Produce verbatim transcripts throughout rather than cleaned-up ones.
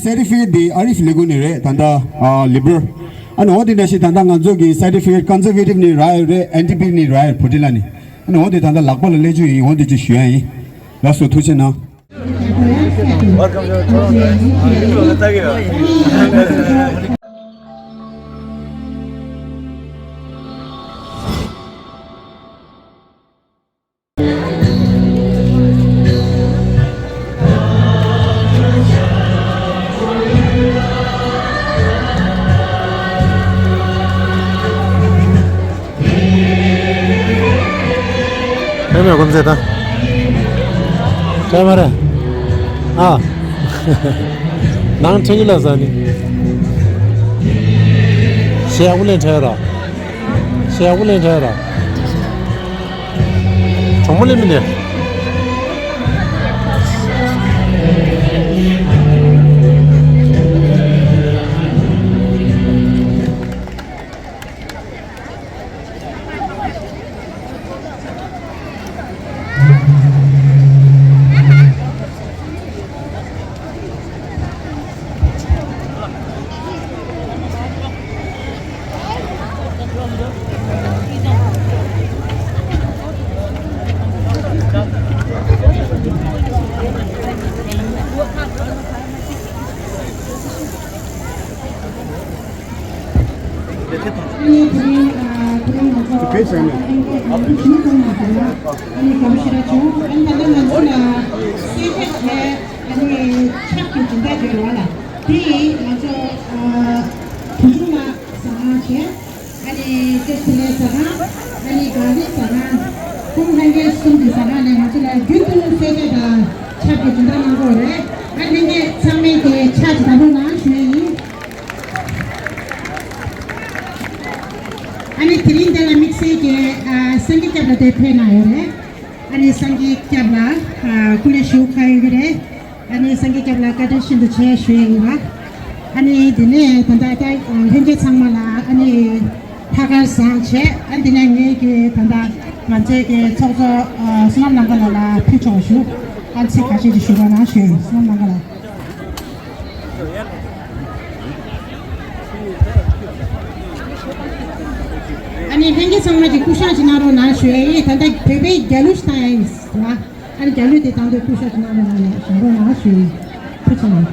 སར་ཊི་ཕི་ཀེཊ་འདི་ཨ་རིཕ་ལས་ཁུངས་ནས་རེད། ད་ལྟ་ཨ་ལི་བྷ་རལ། ཨ་ནི་འོ་དེ་འདྲ་ཞིག་ད་ལྟ་ང་ཚོ་གི་སར་ཊི་ཕི་ཀེཊ་ཀོན་སར་ཝེ་ཊིབ་ནས་རག་ཡོད་རེད། ཨེན་ཌི་པི་ནས་རག་ཡོད། བྷུ་ཊི་ལ་ནས། ཨ་ནི་འོ་དེ་ད་ལྟ་ལག་པ་ལ་སླེབས་རྒྱུ་ཡིན། འོ་དེ་ཅིག་ཞུ་ཡ་ཡིན། ལགས་སོ། ཐུགས་རྗེ་གནང་། ཕན་མེད་སྐུ་མཛད་དང་། ཕན་མ་རེད། ཨ། ནང་ཁྲིད་ལ་ཟ་ནི། ཞེ་ཡག་པོ་ལེན་འཕྲལ་ར། ཞེ་ཡག་པོ་ལེན་འཕྲལ་ར། གྲོང་མོ་ལེན་མི་འདི། ཨ་ནི་ཏེ་ཕུ་ལེ་ཟ་ཁང་། ཨ་ནི་ག་རི་ཟ་ཁང་། ཁོང་ལྷན་རྒྱས་གསུམ་གྱི་ཟ་ཁང་ནས་ང་ཚོ་ལ་རྒྱུན་དུ་གསོལ་ཇ་དང་ཆབ་ཀྱི་སྦྱིན་བདག་གནང་གི་ཡོད་རེད། ཨ་ལྷན་རྒྱས་ཚང་མས་ཀྱི་ཆབ་ཀྱི་བདག་པོ་གནང་ཞུ་ཡས་ཡིན། ཨ་ནི་དེ་རིང་འདི་ལ་དམིགས་བསལ་གྱི་ཨ་སངས་རྒྱས་སྐྱབས་ལགས་དེ་ཕེབས་གནང་ཡོད་རེད། ཨ་ནི་སངས་རྒྱས་སྐྱབས་ལགས་ཨ་སྐུ་ལས་ཞུ་ཁ་ཡོད་ཀྱི་རེད། ཨ་ནི་སངས་རྒྱས་སྐྱབས་ལ་བཀའ་དྲིན་ཤིན་ཏུ་ཆེ་ཞུ་ཡས་ཡིན་པ། ཨ་ནི་དེ་ནས་ད་ལྟ་ད་ལྷན་རྒྱས་ཚང་མ་ལ་ཨ་ནི་ལྷག་དཀར་བཟང་བྱས། ཨ་དེ་ནས་ངེད་ཀྱི་ད་ལྟ་ང་ཚོའི་གི་ཚོགས་གཙོ་བསོད་ནམས་ལང་ཀ་ལགས་ལ་ཕུལ་ཆོག་ཞུ། ཨ་ཚིག་ཁ་ཤས་ཅིག་ཞུ་རོགས་གནང་ཞུ། བསོད་ནམས་ལང་ཀ་ལགས། ཨ་ནི་ལྷན་རྒྱས་ཚང་མ་གི་སྐུ་ཞབས་ཅིག་གནང་རོགས་གནང་ཞུ་ཡས་ཡིན། ད་ལྟ་བོད་པའི་རྒྱལ་གླུ་ཞིག་བཏང་ཡས་ཡིན་ལ། ཨ་ནི་རྒྱ་ལོས་དེ་དང་དུ་སྐུ་ཞབས་ཀྱི་ནང་ལ་ཡང་བཞག་རོགས་གནང་ཞུ་ཡིན། ཐུགས་རྗེ་གནང་།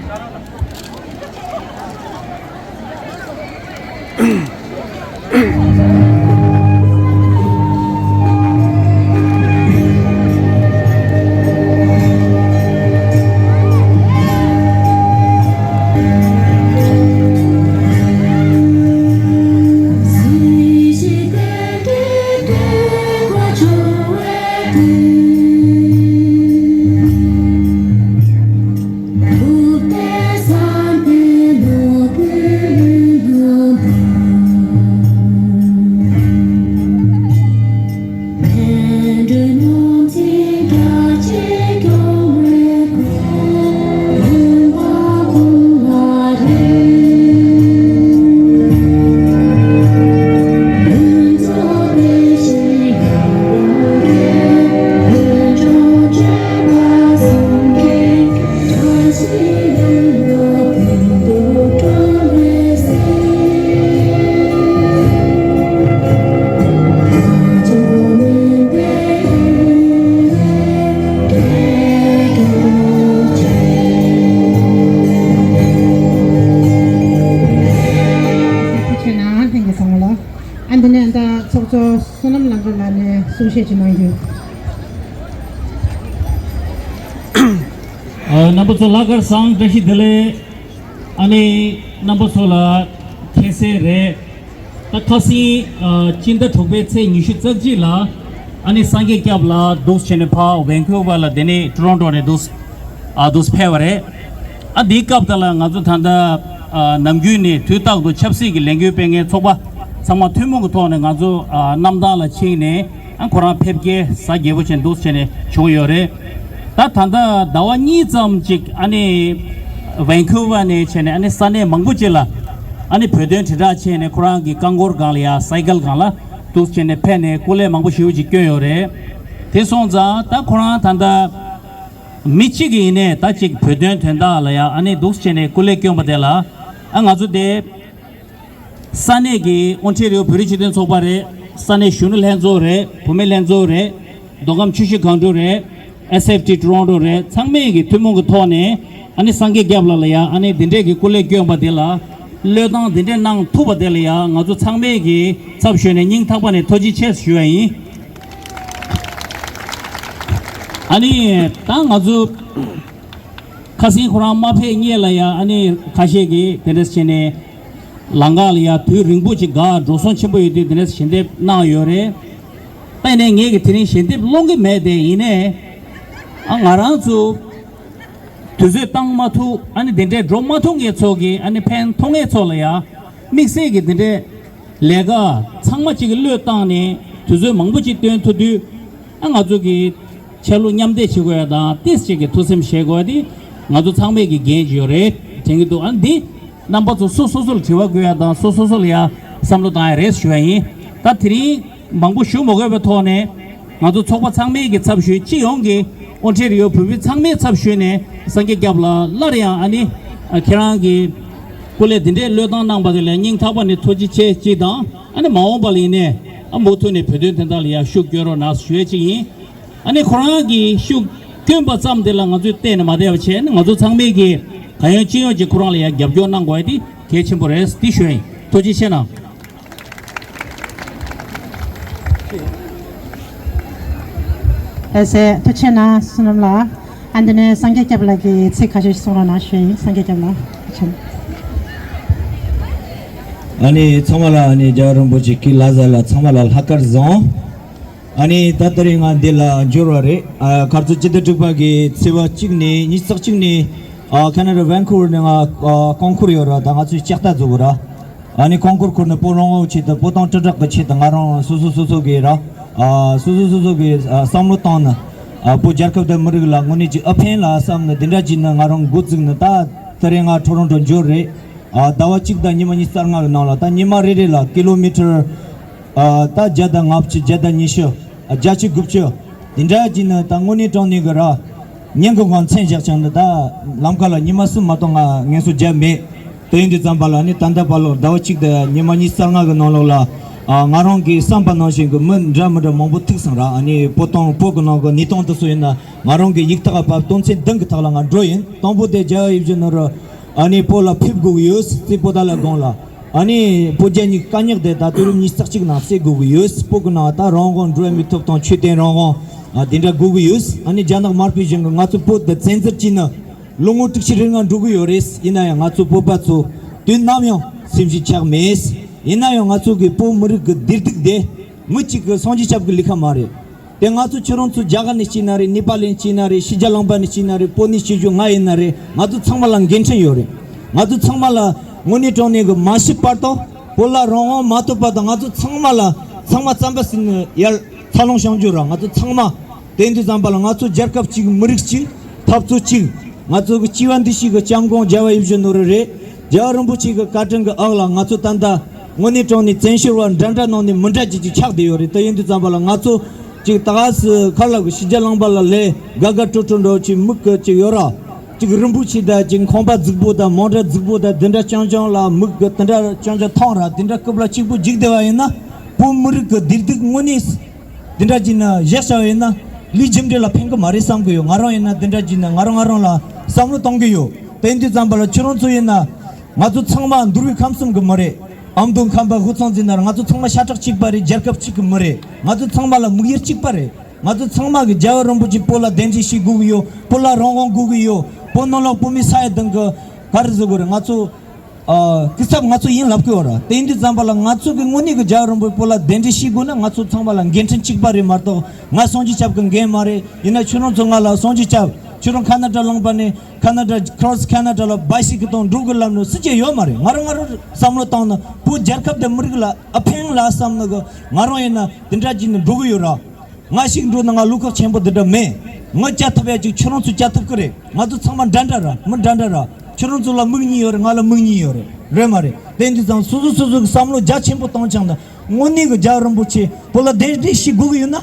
ཨ་འདི་ནས་ད་ཚོགས་གཙོ་བསོད་ནམས་ལང་ཀ་ལགས་ནས་གསུང་བཤད་ཅིག་གནང་རྒྱུ། ཨ་རྣམ་པ་ཚོ་ལྷག་དཀར་བཟང་། བཀྲ་ཤིས་བདེ་ལེགས། ཨ་ནི་རྣམ་པ་ཚོ་ལ་ཁ་གསལ་རེད། ད་ཁ་སང་ཨ་སྤྱི་ཟླ་དྲུག་པའི་ཚེས་ཉི་ཤུ་རྩ་གཅིག་ལ་ཨ་ནི་སངས་རྒྱས་སྐྱབས་ལགས་འདུག་བྱས་ནས་ཕར་ཝན་ཁུ་ཝར་ལ། དེ་ནས་ཊོ་རོན་ཊོ་ནས་འདུག་ཨ་འདུག་ཕེབས་པ་རེད། ཨ་དེའི་སྐབས་དེ་ལ་ང་ཚོ་ད་ལྟ་ཨ་ནམ་རྒྱུན་ནས་དུས་རྟག་ཏུ་ཆབ་སྲིད་ཀྱི་ལས་འགུལ་སྤེལ་མཁན་ཚོགས་པ་ཚང་མ་ཐུན་མོང་གི་ཐོག་ནས་ང་ཚོ་ཨ་གནམ་ཐང་ལ་ཕྱིན་ནས། ཨ་ཁོ་རང་ཕེབས་སྐྱེལ་གཟའ་རྒྱལ་པོ་ཅན་འདུག་བྱས་ནས་བྱུང་ཡོད་རེད། ད་ད་ལྟ་ཟླ་བ་གཉིས་ཙམ་ཅིག་ཨ་ནི་ཝན་ཁུ་ཝར་ནས་བྱས་ནས་ཨ་ནི་ས་གནས་མང་པོ་ཅིག་ལ་ཨ་ནི་བོད་དོན་དྲིལ་བསྒྲགས་བྱས་ནས། ཁོ་རང་གི་རྐང་འཁོར་སྒང་ལ་ཡ་སའི་ཀལ་སྒང་ལ་འདུག་བྱས་ནས་ཕེབས་ནས་སྐུ་ལས་མང་པོ་ཞེ་པོ་ཅིག་བསྐྱོན་ཡོད་རེད། དེ་སོང་ཙང་ད་ཁོ་རང་ད་ལྟ་ མི་གཅིག་གིས་ཡིན་ནའི་ད་ཅིག་བོད་དོན་དོན་དག་ལ་ཡ་ཨ་ནི་འདུག་སེ་བྱས་ནས་སྐུ་ལས་བསྐྱོན་པ་དེ་ལ་ཨ་ང་ཚོ་དེ་ས་གནས་ཀྱི་ཨོན་ཊེ་རི་ཡོ་བོད་རིགས་སྤྱི་མཐུན་ཚོགས་པ་རེད། ས་གནས་གཞོན་ནུ་ལྷན་ཚོགས་རེད། བུད་མེད་ལྷན་ཚོགས་རེད། མདོ་ཁམས་ཆུ་བཞི་སྒང་དྲུག་རེད། ཨེས་ཨེཕ་ཊི་ཊོ་རོན་ཊོ་རེད། ཚང་མས་ཀྱི་ཐུན་མོང་གི་ཐོག་ནས་ཨ་ནི་སངས་རྒྱས་སྐྱབས་ལགས་ལ་ཡ་ཨ་ནི་འདི་འདྲས་ཀྱི་སྐུ་ལས་བསྐྱོན་པ་དེ་ལ་བློས་བཏང་འདི་འདྲས་གནང་ཐུབ་པ་དེ་ལ་ཡ་ང་ཚོ་ཚང་མས་ཀྱི་ཚབ་ཞུས་ནས་སྙིང་ཐག་པ་ནས་ཐུགས་རྗེ་ཆེ་ཞུ་བ་ཡིན། ཨ་ནི་ད་ང་ཚོ་ཁ་སང་ཁོ་རང་མ་ཕེབས་སྔོན་ལ་ཡ་ཨ་ནི་ཁ་ཤས་ཀྱིས་དེ་འདྲས་བྱས་ནས་ལམ་ཁ་ལ་ཡ་དུས་རིང་པོ་ཅིག་འགོར་འགྲོ་སོང་ཆེན་པོ་ཡོད་དུས་དེ་འདྲས་ཞལ་འདེབས་གནང་ཡོད་རེད། ད་ཡིན་ནའི་ངས་ཀྱི་དེ་རིང་ཞལ་འདེབས་སློང་གི་མེད་དེ། ཡིན་ནའི་ཨ་ང་རང་ཚོ་དུས་ཚོད་བཏང་མ་ཐུབ། ཨ་ནི་དེ་འདྲས་འགྲོ་མ་ཐུབ་མཁན་ཚོ་གི་ཨ་ནི་ཕན་ཐོགས་མཁན་ཚོ་ལ་ཡ་དམིགས་བསལ་གྱི་དེ་འདྲས་ལས་ཀ་ཚང་མ་གཅིག་གི་བློས་བཏང་ནས་དུས་ཚོད་མང་པོ་ཅིག་བཏོན་ཐུབ་དུས། ཨ་ང་ཚོ་གི་ཆ་ལུགས་མཉམ་འདེགས་བྱེད་དགོས་ཡ་དང་ཏིས་ཅིག་གི་ཐུགས་སེམས་བཞེས་དགོས་ཡ་དེ་ང་ཚོ་ཚང་མས་ཀྱི་འགན་ཅིག་ཡོད་རེད་དྲན་གྱི་འདུག་ཨ་འདི་རྣམ་པ་ཚོ་སོ་སོ་སོ་ལ་དྲི་བ་དགོས་ཡ་དང་སོ་སོ་སོ་ལ་ཡ་བསམ་བློ་བཏང་ཡ་རེད་ཞུ་བ་ཡིན། ད་དེ་རིང་མང་པོ་ཞུ་མ་དགོས་པའི་ཐོག་ནས་ང་ཚོ་ཚོགས་པ་ཚང་མས་ཀྱི་ཚབ་ཞུས། སྤྱི་ཡོངས་ཀྱི་ཨོན་ཊེ་རི་ཡོ་བོད་མི་ཚང་མའི་ཚབ་ཞུས་ནས་སངས་རྒྱས་སྐྱབས་ལགས་སླར་ཡང་ཨ་ནི་ཁྱེད་རང་གི་སྐུ་ལས་འདི་འདྲའི་བློས་བཏང་གནང་པ་དེ་ལ་སྙིང་ཐག་པ་ནས་ཐུགས་རྗེ་ཆེ་གཅིག་དང་། ཨ་ནི་མ་འོངས་པ་ལ་ཡིན་ནའི་ཨ་མུ་མཐུད་ནས་བོད་དོན་དོན་དག་ལ་ཡ་ཤུགས་སྐྱོན་རོགས་གནང་ཞུ་ཡ་གཅིག་ཡིན། ཨ་ནི་ཁོ་རང་གིས་ཤུགས་བསྐྱོན་པ་ཙམ་དེ་ལ་ང་ཚོས་གཏན་ནས་མ་བསྡད་པ་བྱས་ནས་ང་ཚོ་ཚང་མས་ཀྱི་གང་ཡོང་ཅི་ཡོང་ཅིག་ཁོ་རང་ལ་ཡ་རྒྱབ་སྐྱོར་གནང་དགོས་ཡ་དེ་གལ་ཆེན་པོ་རེད། དེ་ཞུ་ཡིན། ཐུགས་རྗེ་ཆེ་གནང་། ལགས་སེ། ཐུགས་རྗེ་གནང་བསོད་ནམས་ལགས། ཨ་འདི་ནས་སངས་རྒྱས་སྐྱབས་ལགས་ཀྱིས་ཚིག་ཁ་ཤས་ཤིག་གསུང་རོགས་གནང་ཞུ་ཡིན། སངས་རྒྱས་སྐྱབས་ལགས་ཐུགས་རྗེ་གནང་། ཨ་ནི་ཚང་མ་ལ་ཨ་ནི་རྒྱལ་བ་རིན་པོ་ཆེ་སྐུའི་བླ་གཟའ་ལ་ཚང་མ་ལ་ལྷག་དཀར་བཟང་། ཨ་ནི་ད་ལྟ་རིང་ང་འདི་ལ་འབྱོར་བ་རེད། ཨ་མཁར་ཚོ་སྤྱི་བདེ་དྲུག་པ་གི་ཚེས་པ་གཅིག་ནས་ཉི་ཤུ་རྩ་གཅིག་ནས་ཨ་ཁ་ན་ཌ་ཝན་ཁུ་ཝར་ནས་ང་ཨ་རྐང་འཁོར་ཡོད་ར། ད་ང་ཚོའི་ལྕགས་རྟ་བཟོ་གི་ར། ཨ་ནི་རྐང་འཁོར་ཁུར་ནས་བོད་རང་དབང་ཆེད་དུ་བོད་དོན་དྲིལ་བསྒྲགས་ཀྱི་ཆེད་དུ་ང་རང་སོ་སོ་སོ་སོ་གི་ར། ཨ་སོ་སོ་སོ་སོ་གི་ཨ་བསམ་བློ་བཏང་ནས་ཨ་བོད་རྒྱལ་ཁབ་དང་མི་རིགས་ལ་དངོས་གནས་ཀྱི་ཨ་ཕན་ལ་བསམ་ནས་འདི་འདྲ་བྱས་ནས་ང་རང་འགོ་བཙུགས་ནས་ད་ད་རེས་ང་ཊོ་རོན་ཊོ་འབྱོར་རེད། ཨ་ཟླ་བ་གཅིག་དང་ཉི་མ་ཉི་ཤུ་རྩ་ལྔ་གི་ནང་ལ་ད་ཉི་མ་རེ་རེ་ལ་ཀི་ལོ་མི་ཊར་ཨ་ད་བརྒྱ་དང་ལྔ་བཅུ་བརྒྱ་དང་ཉི་ཤུ་ཨ་བརྒྱད་ཅུ་དགུ་བཅུ་འདི་འདྲ་བྱས་ནས་ད་དངོས་གནས་དྲང་གནས་གི་ར། ཉིན་གུང་གང་མཚན་བཞག་ཀྱང་ནི་ད་ལམ་ཁ་ལ་ཉི་མ་གསུམ་མ་གཏོགས་ང་ངལ་གསོ་བརྒྱབ་མེད། དེ་ཡིན་དུས་ཙམ་པ་ལ་ནི་ད་ལྟ་བར་ལོ་ཟླ་བ་གཅིག་དང་ཉི་མ་ཉི་ཤུ་རྩ་ལྔ་གི་ནང་ལོགས་ལ་ཨ་ང་རང་གིས་བསམ་པ་ནང་བཞིན་གི་མི་འདྲ་མི་འདྲ་མང་པོ་ཐུག་སོང་ར། ཨ་ནི་བོད་དོན་བོད་གི་ནང་གི་གནས་སྟངས་དེ་ཚོ་ཡིན་ན་ང་རང་གི་ཡིག་ཐག་བབས་དོན་ཚན་བདུན་གི་ཐག་ལ་ང་འགྲོ་ཡིན། དང་པོ་དེ་རྒྱལ་བ་ཡིད་བཞིན་ནོར་བུ་ཨ་ནི་བོད་ལ་ཕེབས་དགོས་ཀྱི་ཡོད། རྩེ་པོ་ཏ་ལ་དགོངས་ལ། ཨ་ནི་བོད་རྒྱ་གཉིས་ཀྱི་དཀའ་རྙོག་དེ་ད་དུས་རབས་ཉི་ཤུ་རྩ་གཅིག་ནང་སེལ་དགོས་ཀྱི་ཡོད། བོད་ཀྱི་ནང་ད་རང་དབང་འགྲོ་བའི་མི་ཐོབ་ཐང་ཆོས་དད་རང་དབང་ཨ་དེ་འདྲ་དགོས་ཀྱི་ཡོད། ཨ་ནི་རྒྱ་ནག་དམར་པོའི་གཞུང་གིས་ང་ཚོ་བོད་དེ་བཙན་འཛུལ་བྱས་ནས་ལོ་ངོ་དྲུག་ཅུ་རེ་ལྔ་འགྲོ་གི་ཡོད་རེད། ཡིན་ན་ཡང་ང་ཚོ་བོད་པ་ཚོ་དུས་ནམ་ཡང་སེམས་ཤུགས་ཆག་མེད། ཡིན་ན་ཡང་ང་ཚོ་གི་བོད་མི་རིགས་ཀྱི་བདེ་སྡུག་དེ་མི་གཅིག་གི་སངས་རྒྱས་སྐྱབས་ཀྱི་ལས་ཀ་མ་རེད། དེ་ང་ཚོ་ཁྱོད་རང་ཚོ་རྒྱ་གར་ནས་སྐྱེས་ན་རེད། ནེ་པཱལ་ནས་སྐྱེས་ན་རེད། ཕྱི་རྒྱལ་ལུང་པ་ནས་སྐྱེས་ན་རེད། བོད་ནས་སྐྱེས་རྒྱུ་ང་ཡིན་ན་རེད། ང་ཚོ་ཚང་མ་ལ་འགན་འཁྲི་ཡོད་རེད། ང་ཚོ་ཚང་མ་ལ་དངོས་གནས་དྲང་གནས་ཀྱི་མ་ཤི་བར་དུ་བོད་ལ་རང་དབང་མ་ཐོབ་བར་དུ་ང་ཚོ་ཚང་མ་ལ་ཚང་མ་རྩམ་པ་ཟིན་ནས་ཡར་འཚར་ལོངས་བྱུང་རྒྱུ་ར། ང་ཚོ་ཚང་མ་དེ་ཡིན་དུས་ཙམ་པ་ལ་ང་ཚོ་རྒྱལ་ཁབ་གཅིག་མི་རིགས་གཅིག་འཐབ་རྩོད་གཅིག་ང་ཚོ་གི་སྤྱི་བ་འདི་ཞིག་གི་སྐྱབས་མགོན་རྒྱལ་བ་ཡིད་བཞིན་ནོར་བུ་རེད། རྒྱལ་བ་རིན་པོ་ཆེ་གི་བཀའ་དྲིན་གྱི་འོག་ལ་ང་ཚོ་ད་ལྟ་དངོས་གནས་དྲང་གནས་བཙན་བྱོལ་བ་འདྲ་འདྲ་ནང་ནས་མི་འདྲ་ཅིག་ཅིག་ཆགས་བསྡད་ཡོད་རེད། དེ་ཡིན་དུས་ཙམ་པ་ལ་ང་ཚོ་ཅིག་ད་ག་སི་ཁ་ལག་གི་ཕྱི་རྒྱལ་ལུང་པ་ལ་ལས་དགའ་དགའ་སྤྲོ་སྤྲོ་འདྲ་ཅིག་མིག་གི་ཅིག་ཡོད་ར། ཅིག་རིན་པོ་ཆེ་དང་ཅིག་ཁང་པ་རྫིག་པོ་དང་མོ་ཊ་རྫིག་པོ་དང་དེ་འདྲ་རྐྱང་རྐྱང་ལ་མིག་གི་དེ་འདྲ་རྐྱང་རྐྱང་མཐོང་ར། དེ་འདྲ་སྐབས་ལ་གཅིག་པུ་འཇིག་བསྡད་པ་ཡིན་ན་བོད་མི་རིགས་ཀྱི་བདེ་སྡུག་དངོས་གནས། དེ་འདྲ་བྱས་ན་བཞག་བྱ་བ་ཡིན་ན་ལུས་རྒྱུ་འབྲས་ལ་ཕན་གི་མ་རེད་བསམ་གི་ཡོད། ང་རང་ཡིན་ན་དེ་འདྲ་བྱས་ན་ང་རང་ང་རང་ལ་བསམ་བློ་གཏོང་གི་ཡོད། དེ་ཡིན་དུས་ཙམ་པ་ལ་ཁྱོད་རང་ཚོ་ཡིན་ན་ང་ཚོ་ཚང་མ་འདུལ་བའི་ཁམས་གསུམ་གི་མི་རེད། ཨ་མདོ་ཁམས་པ་ཧུར་ཚང་འཛིན་ན་ང་ཚོ་ཚང་མ་ཤ་ཁྲག་གཅིག་པ་རེད། རྒྱལ་ཁབ་གཅིག་གི་མི་རེད། ང་ཚོ་ཚང་མ་ལ་དམིགས་ཡུལ་གཅིག་པ་རེད། ང་ཚོ་ཚང་མ་གི་རྒྱལ་བ་རིན་པོ་ཆེ་བོད་ལ་གདན་འདྲེན་བྱེད་དགོས་གི་ཡོད། བོད་ལ་རང་དབང་དགོས་གི་ཡོད། བོད་ནང་ལོགས་བོད་མི་ས་ཡ་བདུན་གི་ག་རེ་ཟེར་དགོས་རེད། ང་ཚོ་ཨ། སྐུ་ཚབ་ང་ཚོ་ཡིན་ལབ་གི་ཡོད་ར། དེ་ཡིན་དུས་ཙམ་པ་ལ་ང་ཚོ་གི་དངོས་གནས་ཀྱི་རྒྱལ་བ་རིན་པོ་ཆེ་བོད་ལ་གདན་འདྲེན་ཞུ་དགོས་ན་ང་ཚོ་ཚང་མ་ལ་འགན་འཁྲི་གཅིག་པ་རེད་མ་གཏོགས། ང་སངས་རྒྱས་སྐྱབས་ཀྱི་འགན་མ་རེད། ཡིན་ན་ཁྱོད་རང་ཚོ་ང་ལ་སངས་རྒྱས་སྐྱབས་ཁྱོད་རང་ཁ་ན་ཌ་ལུང་པ་ནས་ཁ་ན་ཌ་ཁྲོ་སི་ཁ་ན་ཌ་ལ་བའི་སི་ཀལ་གཏོང་འགྲོ་དགོས་ལབ་ནོ་སུ་གཅིག་ཡོད་མ་རེད། ང་རང་ང་རང་བསམ་བློ་བཏང་ན་བོད་རྒྱལ་ཁབ་དང་མི་རིགས་ལ་ཨ་ཕན་ལ་བསམ་ནོ་གི་ང་རང་ཡིན་ན་དེ་འདྲ་བྱས་ནས་འགྲོ་གི་ཡོད་ར། ང་ཞིག་འགྲོ་ན་ང་བློ་ཁོག་ཆེན་པོ་འདི་འདྲ་མེད། ང་བཅའ་ཐུབ་ཡ་ཅིག་ཁྱོད་རང་ཚོ་བཅའ་ཐུབ་ཀི་རེད། ང་ཚོ་ཚང་མ་འདྲ་འདྲ་ར། མི་འདྲ་འདྲ་ར། ཁྱོད་རང་ཚོ་ལ་མིག་གཉིས་ཡོད་རེད། ང་ལ་མིག་གཉིས་ཡོད་རེད། རེད་མ་རེད། དེ་འདི་ཙང་སོ་སོ་སོ་སོ་གི་བསམ་བློ་རྒྱ་ཆེན་པོ་བཏང་ཆང་ད་དངོས་གནས་གི་རྒྱལ་བ་རིན་པོ་ཆེ་བོད་ལ་གདན་འདྲེན་ཞུ་དགོས་གི་ཡོད་ན།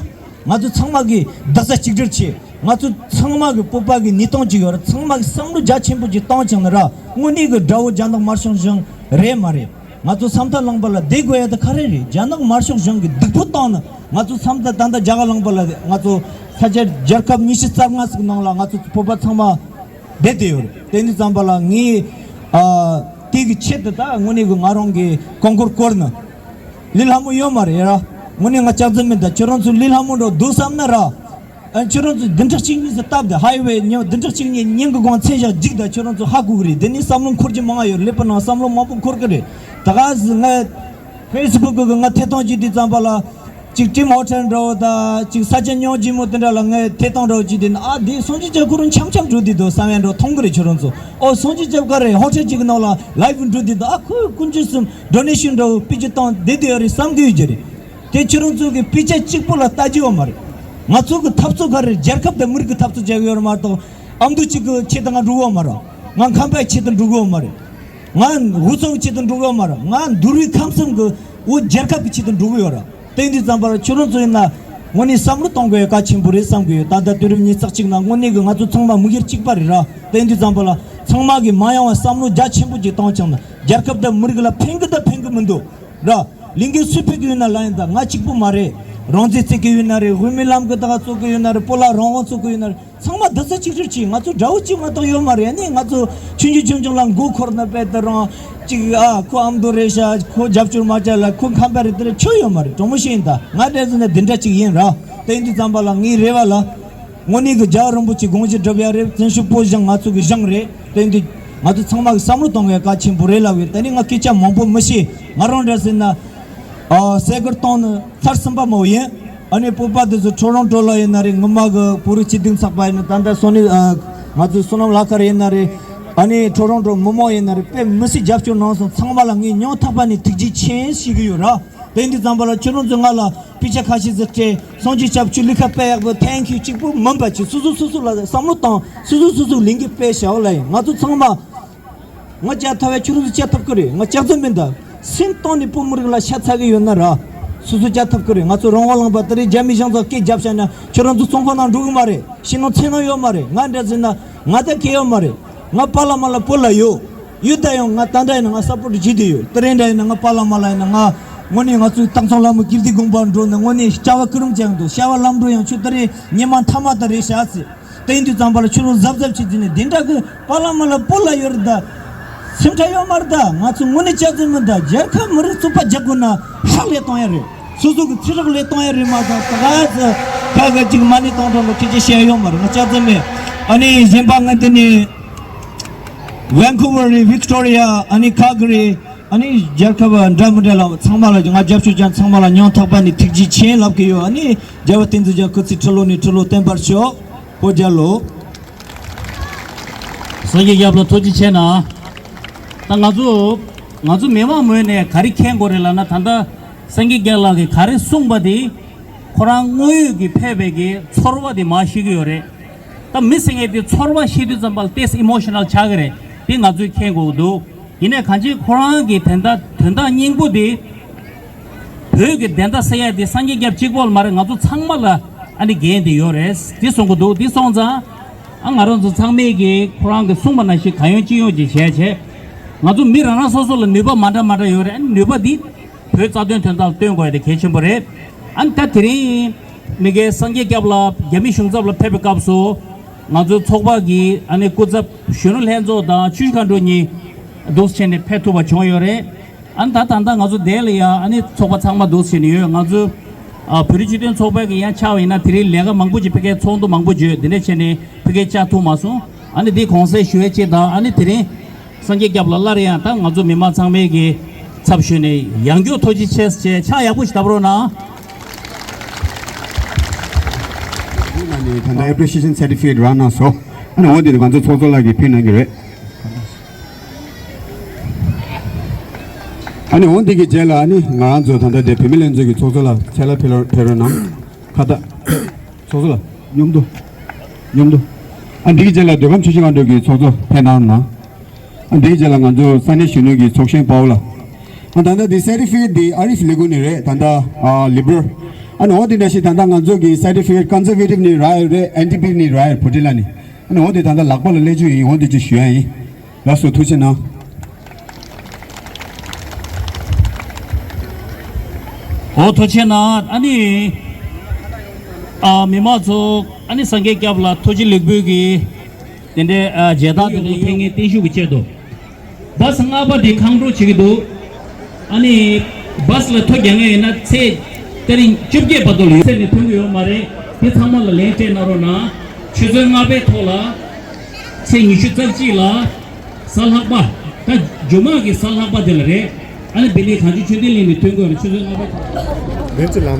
ང་ཚོ་ཚང་མ་གི་རྡ་ས་གཅིག་སྒྲིལ་བྱེད། ང་ཚོ་ཚང་མ་གི་སྤོབས་པ་གི་གནས་སྟངས་ཅིག་ཡོད་ར། ཚང་མ་གི་བསམ་བློ་རྒྱ་ཆེན་པོ་ཅིག་བཏང་བྱུང་ན་ར། དངོས་གནས་གི་དགྲ་བོ་རྒྱ་ནག་དམར་ཤོག་གཞུང་རེད་མ་རེད། ང་ཚོ་ས་མཐའ་གླིང་པ་ལ་བསྡད་དགོས་ཡ་ད་ག་རེ་རེད། རྒྱ་ནག་དམར་ཤོག་གཞུང་གི་སྡུག་པོ་བཏང་ན། ང་ཚོ་ས་མཐའ་ད་ལྟ་རྒྱ་གར་གླིང་པ་ལ་ང་ཚོ་ས་ཆ་རྒྱལ་ཁབ་ཉི་ཤུ་རྩ་ལྔ་ཟིག་ནང་ལ་ང་ཚོ་སྤོབས་པ་ཚང་མ་བསྡད་དེ་ཡོད་རེད། དེ་འདི་ཙམ་པ་ལ་ངས་ཨ་དེ་གི་ཆེད་དུ་ད་དངོས་གནས་གི་ང་རང་གི་གོང་བཀུར་སྐོར་ནི་ལས་སླ་མོ་ཡོད་མ་རེད་ར། དངོས་གནས་ང་ལྕགས་རྩི་མིན། ད་ཁྱོད་རང་ཚོ་ལས་སླ་མོ་འགྲོ་འདུག་བསམ་ན་ར། ཨ་ཁྱོད་རང་ཚོ་བདུན་ཕྲག་གཅིག་གཉིས་སུ་སྟབས་བདེ། ཧའི་ཝེ་ཉིན་བདུན་ཕྲག་གཅིག་གཉིས་ཉིན་གི་གོང་ཚད་བཞག་འཇིག་ད་ཁྱོད་རང་ཚོ་ཧ་གོ་གི་རེད། དེ་ནས་བསམ་བློ་འཁོར་གྱི་མང་ང་ཡོད། ཀླད་པ་ནང་བསམ་བློ་མང་པོ་འཁོར་གི་རེད། ད་ག་ཟི་ང་ཕེ་སི་བུག་གི་ང་ཐད་གཏོང་བྱེད་དུས་ཙམ་པ་ལ། གཅིག་ཀྲིམ་ཧོ་ཊེལ་འདྲ་བོ་དང་གཅིག་ས་ཆ་ཉོ་ཅི་མོ་དེ་འདྲ་ལ་ངས་ཐད་གཏོང་འདྲ་བོ་བྱེད་དུས་ན། ཨ་དེ་སངས་རྒྱས་སྐྱབས་ཁོ་རང་འཆམ་འཆམ་འགྲོ་དུས་དོ་བསམ་ཡ་འདྲ་མཐོང་གི་རེད། ཁྱོད་རང་ཚོ་ཨོ་སངས་རྒྱས་སྐྱབས་ག་རེ་ཧོ་ཊེལ་གཅིག་གི་ནང་ལ་ལའིབ་འགྲོ་དུས་དོ། ཨ་ཁོས་དཀོན་མཆོག་གསུམ་ཌོ་ནེ་ཤན་འདྲ་བོ་སྤུས་ཀྱི་བཏང་བསྡད་དེ་ཡོད་རེད་བསམ་གི་ཡོད་ཀྱི་རེད། དེ་ཁྱོད་རང་ཚོ་གི་དཔེ་ཆ་གཅིག་པོ་ལ་ལྟ་རྒྱུ་ཡོད་མ་རེད། ང་ཚོ་གི་འཐབ་རྩོད་ག་རེ་རྒྱལ་ཁབ་དང་མི་རིགས་ཀྱི་འཐབ་རྩོད་བྱ་གི་ཡོད་རེད་མ་གཏོགས། ཨ་མདོ་གཅིག་གི་ཆེད་དུ་ང་འགྲོ་གི་ཡོད་མ་རེད། ང་ཁམས་པའི་ཆེད་དུ་འགྲོ་གི་ཡོད་མ་རེད། ང་ཧུ་ཚང་གི་ཆེད་དུ་འགྲོ་གི་ཡོད་མ་རེད། ང་འདུལ་བའི་ཁམས་གསུམ་གི་བོད་རྒྱལ་ཁབ་ཀྱི་ཆེད་དུ་འགྲོ་གི་ཡོད་རེད། དེ་འདི་ཙམ་པ་ལ་ཁྱོད་རང་ཚོ་ཡིན་ན་དངོས་གནས་བསམ་བློ་གཏོང་དགོས་གལ་ཆེན་པོ་རེད་བསམ་གི་ཡོད། ད་ལྟ་དུས་རབས་ཉི་ཤུ་རྩ་གཅིག་ནང་དངོས་གནས་གི་ང་ཚོ་ཚང་མ་དམིགས་ཡུལ་གཅིག་པ་རེད་ར། དེ་འདི་ཙམ་པ་ལ་ཚང་མ་གི་མ་ཡོང་བ་བསམ་བློ་རྒྱ་ཆེན་པོ་ཅིག་བཏང་བྱུང་ན་རྒྱལ་ཁབ་དང་མི་རིགས་ལ་ཕན་གི་དང་ཕན་གི་མི་འདུག་ར། ལས་འགན་སུས་ཕུད་ཀྱི་ཡོད་ན་ལ་ཡིན། ད་ང་གཅིག་པུ་མ་རེད། རང་བཙན་རྩོད་ཀྱི་ཡོད་ན་རེད། དབུ་མའི་ལམ་གྱི་ད་ག་རྩོད་ཀྱི་ཡོད་ན་རེད། སྤོ་ལགས་རང་དབང་རྩོད་ཀྱི་ཡོད་ན་རེད། ཚང་མ་བསྡད་ས་གཅིག་སྒྲིལ་གྱིས། ང་ཚོ་དགྲ་བོ་གཅིག་མ་གཏོགས་ཡོད་མ་རེད། ཨ་ནི་ང་ཚོ་ཆུང་ཆུང་ཆུང་ཆུང་ལ་མགོ་འཁོར་ན་དཔེ་ད་རང་གཅིག་ཨ་ཁོ་ཨ་མདོ་རེད་ཤག་ཁོ་རྒྱབ་སྐྱོར་མ་བྱ་ལ་ཁོ་ཁམས་པ་རེད། དེ་རེད་ཆོ་ཡོད་མ་རེད། དྲང་མོ་བཤད་ཡིན། ད་ང་འདྲ་ཟེར་ན་འདི་འདྲ་གཅིག་ཡིན་ར། དེ་ཡིན་དུས་ཙམ་པ་ལ་ངའི་རེ་བ་ལ། དངོས་གནས་ཀྱི་རྒྱལ་བ་རིན་པོ་ཆེ་དགོངས་གཞི་སྒྲུབ་ཡ་རེད། བཙན་བྱོལ་བོད་གཞུང་ང་ཚོ་གི་གཞུང་རེད། དེ་འདི་ང་ཚོ་ཚང་མ་གི་བསམ་བློ་གཏོང་དགོས་གལ་ཆེན་པོ་རེད་ལབ་ཡོད། དེ་ནི་ང་སྐད་ཆ་མང་པོ་མི་བཤད། ང་རང་འདྲ་ཟེར་ན། ཨ་སེ་གར་གཏོང་ནི་ཚར་གསུམ་པ་མོ་ཡིན། ཨ་ནི་བོད་པ་དེ་ཚོ་ཊོ་རོན་ཊོ་ལ་ཡིན་ན་རེད། ངོ་མ་གི་བོད་རིགས་སྤྱི་མཐུན་ཚོགས་པ་ཡིན་ན། ད་ལྟ་སོ་ནི་ཨ་ང་ཚོའི་བསོད་ནམས་ལྷ་དཀར་ཡིན་ན་རེད། ཨ་ནི་ཊོ་རོན་ཊོ་མི་མང་ཡིན་ན་རེད། དཔེ་མི་སྲིད་རྒྱབ་སྐྱོར་གནང་སོང་། ཚང་མ་ལ་ངས་སྙིང་ཐག་པ་ནས་ཐུགས་རྗེ་ཆེ་ཞུ་གི་ཡོད་ར། དེ་འདི་ཙམ་པ་ལ་ཁྱོད་རང་ཚོ་ང་ལ་དཔེ་ཆ་ཁ་ཤས་ཟིག་སྤྲད། སངས་རྒྱས་སྐྱབས་ཁྱོད་ལས་ཀ་དཔེ་ཡག་པོ། ཐེང་ཁྱུ་གཅིག་པུ་མིན་པ་ཅིག་སོ་སོ་སོ་སོ་ལ་བསམ་བློ་བཏང་། སོ་སོ་སོ་སོ་ལས་འགན་དཔེ་བྱའོ་ལ་ཡིན། ང་ཚོ་ཚང་མ་ང་བཅའ་ཐུབ་པས་ཁྱོད་རང་ཚོ་བཅའ་ཐུབ་ཀྱི་རེད། ང་ལྕགས་རྩི་མིན། ད་སེམས་གཏིང་ནས་བོད་མི་རིགས་ལ་ཤ་ཚ་གི་ཡོད་ན་ར། སོ་སོ་བཅའ་ཐུབ་ཀྱི་རེད། ང་ཚོ་རང་དབང་ལུང་པ་དེ་རིང་རྒྱ་མི་གཞུང་ཚོ་སྐད་རྒྱབ་བཞག་ན་ཁྱོད་རང་ཚོ་བཙོན་ཁང་ནང་འགྲོ་གི་མ་རེད། ཕྱི་ནང་འཚེར་སྣང་ཡོད་མ་རེད། ང་འདྲ་ཟེར་ན་ང་ད་གལ་ཡོད་མ་རེད། ང་པཱ་ལགས་མ་ལགས་བོད་ལ་ཡོད། ཡོད་ད་ཡང་ང་ད་འདྲ་ཡིན་ན་ང་སབ་པོར་ཊི་བྱེད་དེ་ཡོད། དེ་རིང་འདྲ་ཡིན་ན་ང་པཱ་ལགས་མ་ལགས་ཡིན་ན། ང་དངོས་གནས་ང་ཚོའི་སྟག་ཚང་ལྷ་མོ་ཀིརྟི་དགོན་པར་འགྲོ་ནས་དངོས་གནས་སྐྱ་བ་ཀུན་རིམ་ཅན་འདུག་སྐྱ་བ་ལམ་འགྲོ་ཡང་ཆུ་དེ་རིང་ཉི་མ་མཐའ་མ་ད་རེད་ཤག་ཟེར། དེ་ཡིན་དུས་ཙམ་པ་ལ་ཁྱོད་རང་གཟབ་གཟབ་བྱེད་དུས་ནས་འདི་འདྲ་གི་པཱ་ལགས་མ་ལགས་བོད་ལ་ཡོད་རེད། ད་སེམས་ཁྲལ་ཡོད་མ་རེད། ད་ང་ཚོ་དངོས་གནས་ལྕགས་རྩི་མིན། ད་རྒྱལ་ཁབ་མི་རིགས་གཙོ་ཕར་རྒྱག་དགོས་ན་སྲོག་ལས་གཏོང་ཡ་རེད། སོ་སོ་གི་ཚེ་སྲོག་ལས་གཏོང་ཡ་རེད་མ་གཏོགས། ད་ག་ཚོད་ཁ་ཁ་ཅིག་མ་ཎི་གཏོང་གྲོང་གི་ཁྱེད་ཀྱི་བཤད་ཡ་ཡོད་མ་རེད། ང་ལྕགས་རྩི་མིན། ཨ་ནི་གཞན་པ་ང་འདི་ནས་ཝན་ཀུ་ཝར་རེད། ཝིག་ཊོ་རི་ཡ། ཨ་ནི་ཁལ་ག་རི། ཨ་ནི་རྒྱལ་ཁབ་འདྲ་མི་འདྲ་ལ་ཚང་མ་ལ་ང་རྒྱབ་སྐྱོར་ཅན་ཚང་མ་ལ་སྙིང་ཐག་པ་ནས་ཐུགས་རྗེ་ཆེ་ལབ་ཀྱི་ཡོད། ཨ་ནི་རྒྱལ་བ་བསྟན་འཛིན་རྒྱ་མཚོ་སྐུ་ཚེ་ཁྲི་ལོ་ནས་ཁྲི་ལོ་བརྟན་པར་ཤོག་ཧོ་རྒྱལ་ལོ། སངས་རྒྱས་སྐྱབས་ལ་ཐུགས་རྗེ་ཆེ་གནང་། ད་ང་ཚོ་ང་ཚོ་མི་མང་ངོས་ནས་ག་རེ་མཁྱེན་དགོས་རེད་ལབ་ན། ད་ལྟ་སངས་རྒྱས་སྐྱབས་ལགས་ཀྱིས་ག་རེ་གསུངས་པ་དེ་ཁོ་རང་དངོས་ཡོད་ཀྱི་ཕེབས་པའི་གི་ཚོར་བ་དེ་མར་ཤེས་ཀྱི་ཡོད་རེད། ད་མི་ཟེར་མཁན་དེ་ཚོར་བ་ཤེས་དུས་ཙམ་པ་ལ་ཏོག་ཙམ་ཨི་མོ་ཤི་ནལ་ཆགས་ཀྱི་རེད། དེ་ང་ཚོས་མཁྱེན་དགོས་ཀྱི་འདུག་ཡིན་ནའི་གང་ཅི་ཁོ་རང་གི་དོན་དག་དོན་དག་སྙིང་པོ་དེ། བོད་ཀྱི་བདེན་མཐའ་གསལ་ཡ་དེ་སངས་རྒྱས་སྐྱབས་གཅིག་པོ་ལ་མ་རེད། ང་ཚོ་ཚང་མ་ལ་ཨ་ནི་འགན་དེ་ཡོད་རེད། དེ་གསུང་གི་འདུག་དེ་སོང་ཙང་ཨ་ང་རང་ཚོ་ཚང་མས་ཀྱི་ཁོ་རང་གི་གསུངས་པ་ནང་བཞིན་གང་ཡོང་ཅི་ཡོང་ཅིག་བྱས་བྱས། ང་ཚོ་མི་རང་རང་སོ་སོ་ལ་ནུས་པ་མ་འདྲ་མ་འདྲ་ཡོད་རེད། ཨ་ནི་ནུས་པ་འདི་བོད་རྩ་དོན་དོན་དག་ལ་སྟོན་དགོས་ཡ་དེ་གལ་ཆེན་པོ་རེད། ཨ་ནི་ད་དེ་རིང་མི་སྒེར་སངས་རྒྱས་སྐྱབས་ལགས་རྒྱ་མི་གཞུང་ཚབ་ལ་ཕེབས་པའི་སྐབས་སུ་ང་ཚོའི་ཚོགས་པ་གི་ཨ་ནི་སྐུ་ཚབ་གཞོན་ནུ་ལྷན་ཚོགས་དང་ཆུ་བཞི་མཁའ་འགྲོ་གཉིས་འདུག་སེ་བྱས་ནས་ཕེབས་ཐུབ་པ་བྱུང་ཡོད་རེད། ཨ་ནི་ད་ད་ལྟ་ང་ཚོ་འདས་ལ་ཡ་ཨ་ནི་ཚོགས་པ་ཚང་མ་འདུག་སེ་བྱས་ནས་ཡོད། ང་ཚོ་ཨ་བོད་རིགས་སྤྱི་མཐུན་ཚོགས་པའི་གི་ཡང་ཆ་བ་ཡིན་ན་དེ་རིང་ལས་ཀ་མང་པོ་ཅིག་ཕ་གིར་ཚོགས་འདུ་མང་པོ་བརྗོད་འདི་འདྲ་བྱས་ནས་ཕ་གིར་བཅར་ཐུབ་མ་སོང་། ཨ་ནི་འདི་གོང་གསལ་ཞུ་ཡ་ཅིག་དང་། ཨ་ནི་དེ་རིང་སངས་རྒྱས་སྐྱབས་ལགས་སླར་ཡང་ད་ང་ཚོ་མི་མང་ཚང་མའི་གི་ཚབ་ཞུས་ནས་ཡང་བསྐྱར་ཐུགས་རྗེ་ཆེ་ཞེས་ཕྱག་ཡག་པོ་ཞིག་བརྡབ་རོགས་གནང་། ད་ལྟ་appreciation certificate རག་གནང་སོང་། ཨ་ནི་འོ་དེ་ང་ཚོ་ཚོགས་གཙོ་ལགས་ཀྱིས་ཕུལ་གནང་གི་རེད། ཨ་ནི་འོ་འདི་གི་རྗེས་ལ་ཨ་ནི་ང་རང་ཚོ་ད་ལྟ་དེ་བུད་མེད་ལྷན་ཚོགས་ཀྱི་ཚོགས་གཙོ་ལགས་ཕྱག་ལས་ཕེབས་རོགས་ཕེབས་རོགས་གནང་། ཁ་བཏགས་ཚོགས་གཙོ་ལགས་མཉམ་དུ་མཉམ་དུ། ཨ་འདི་གི་རྗེས་ལ་མདོ་ཁམས་ཆུ་བཞི་སྒང་དྲུག་གི་ཚོགས་གཙོ་ཕེབས་གནང་གནང་། ཨ་འདི་གི་རྗེས་ལ་ང་ཚོ་ས་གནས་གཞོན་ནུ་གི་ཚོགས་གཞོན་པའོ་ལགས། ཨ་ད་ལྟ་འདི་certificate འདི་ཨ་རིབ་ལས་ཁུངས་ནས་རེད། ད་ལྟ་ཨ་ལི་བར། ཨ་ནི་འོ་དེ་འདྲ་ཞིག་ད་ལྟ་ང་ཚོ་གི་certificate conservative ནས་རག་ཡོད་རེད། ཨེན་ཌི་པི་ནས་རག་ཡོད་བུ་ཁྲིད་ལགས་ནས། ཨ་ནི་འོ་དེ་ད་ལྟ་ལག་པ་ལ་སླེབས་རྒྱུ་ཡིན། འོ་དེ་ཅིག་ཞུ་ཡ་ཡིན། ལགས་སོ། ཐུགས་རྗེ་གནང་། འོ་ཐུགས་རྗེ་གནང་། ཨ་ནི་ཨ་མི་མང་ཚོ། ཨ་ནི་སངས་རྒྱས་སྐྱབས་ལ་ཐུགས་རྗེ་ལེགས་འབུལ་གྱི་དེ་འདྲའི་ཨ་མཇལ་དར་དེ་ཚོ་འཐེན་མཁན་བརྟན་བཞུགས་ཀྱི་ཆེད་དུ། བཱས་ལྔ་པ་དེ་ཁེངས་འགྲོ་བྱེད་ཀྱི་འདུག་ཨ་ནི་བཱས་ལ་ཐོ་རྒྱག་མཁན་ཡིན་ན་ཚེས་དེ་རིང་བཅོ་བརྒྱད་བར་དུ་ལ་ཡོད། ཚེ་ནས་ཐོན་གྱི་ཡོད་མ་རེད། དེ་ཚང་མ་ལ་ལན་སྤྲད་གནང་རོགས་གནང་། ཆུ་ཚོད་ལྔ་པའི་ཐོག་ལ་ཚེས་ཉི་ཤུ་རྩ་གཅིག་ལ་གཟའ་ལྷག་པ། ད་མཇུག་མ་གི་གཟའ་ལྷག་པ་དེ་ལ་རེད། ཨ་ནི་བི་ལི་གངས་ཅན་ཆོས་ལྡན་གླིང་ནས་ཐོན་དགོས་རེད། ཆུ་ཚོད་ལྔ་པའི་ཐོག་ལ།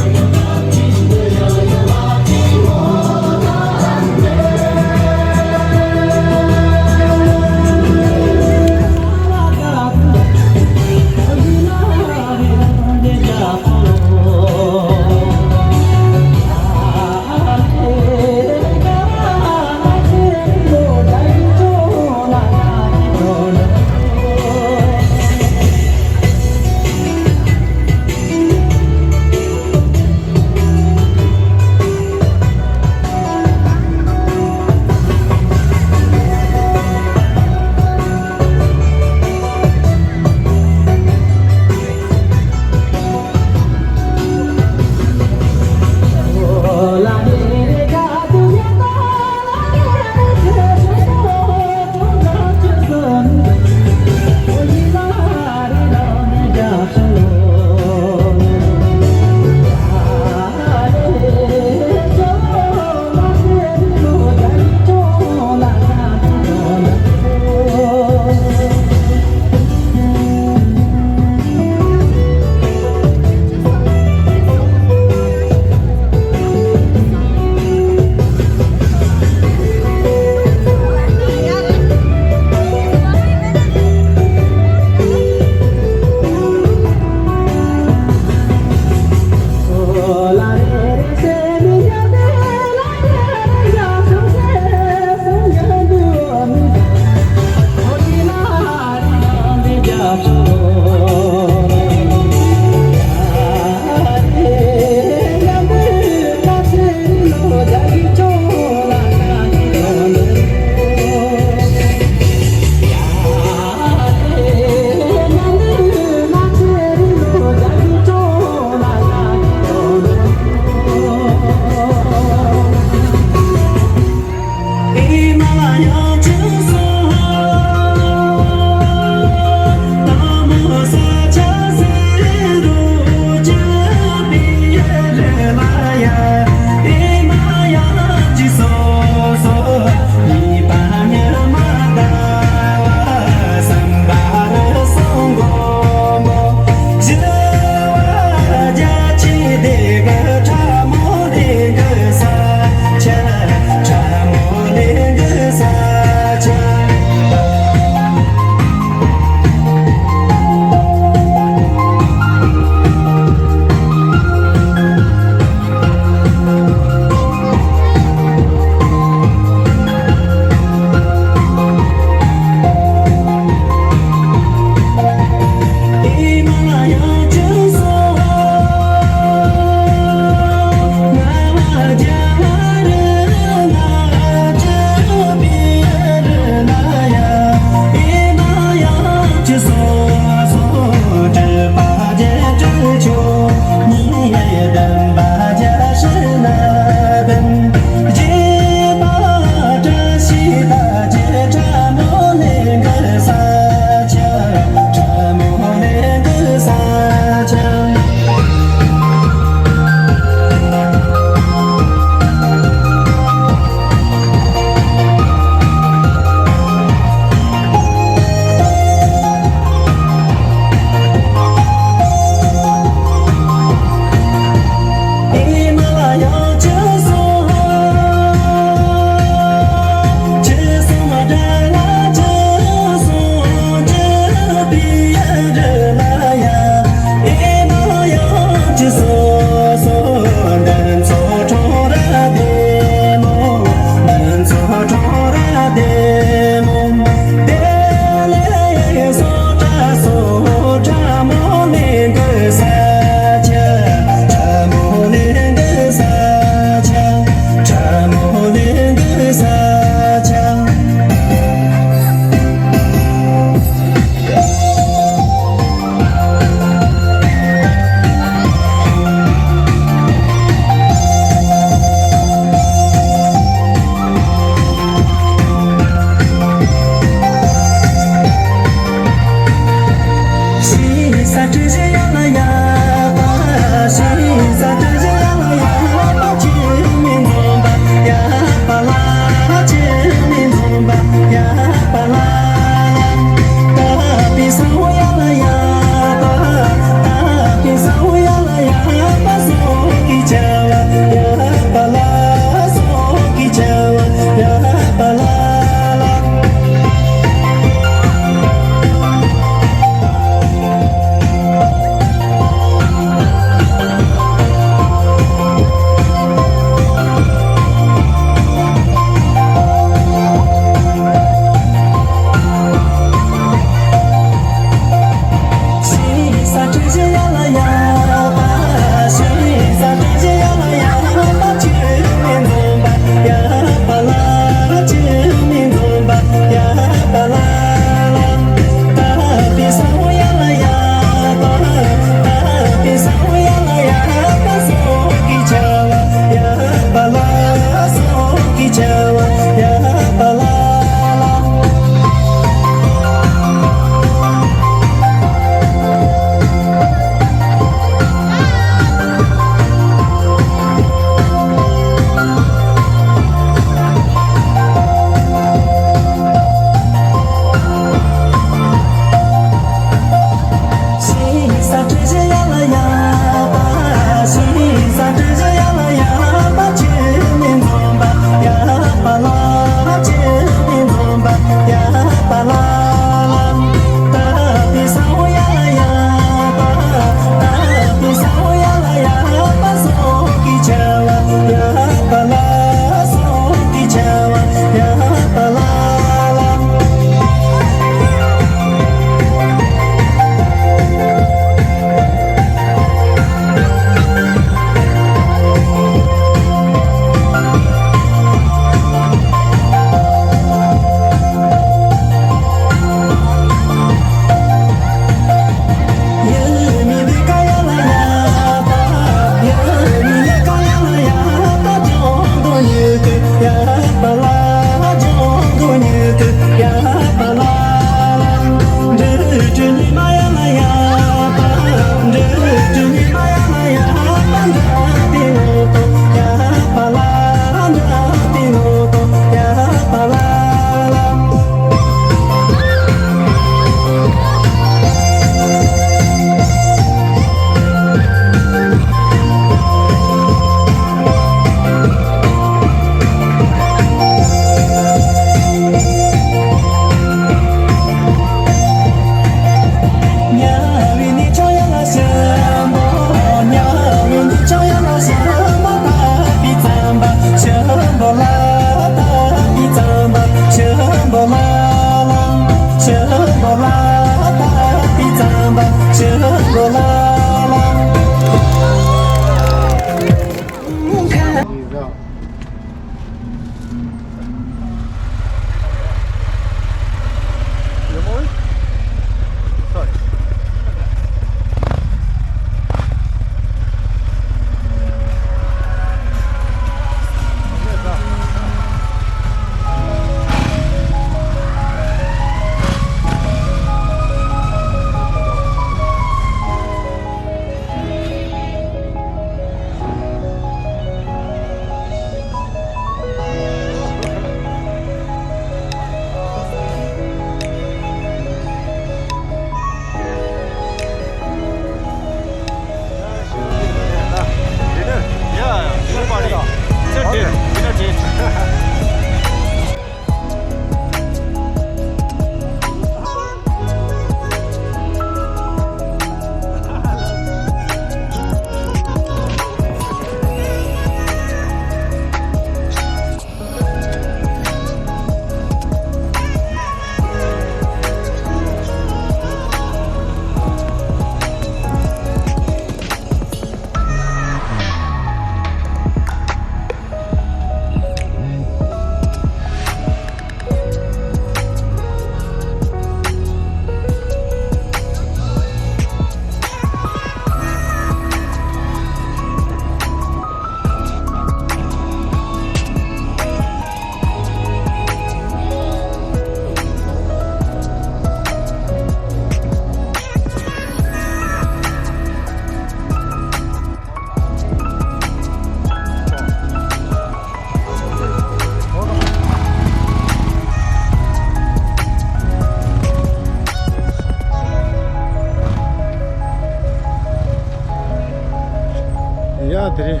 ཡ་དེ་རིང་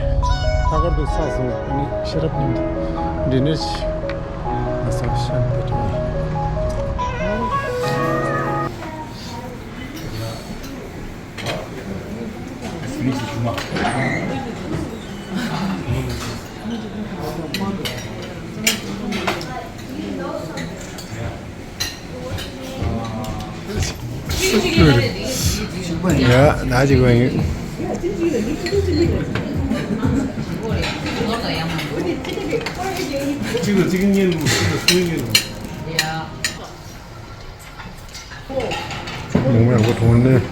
ལྷག་དཀར་དུ་ཚགས་སོང་། ཨ་ནི་ཤེས་རབ་མཉམ་དུ་འདི་ནས་ང་ཚོ་ཤམ་དེ་དྲན། ཡ་ན་ཅིག་གོ་ཡིན། གཅིག་ལ་གཅིག་གཉིས་ལུགས། གཅིག་ལ་གསུམ་གཉིས་ལུགས། ཡང་མ་ཡང་གོ་གྲོང་ནས།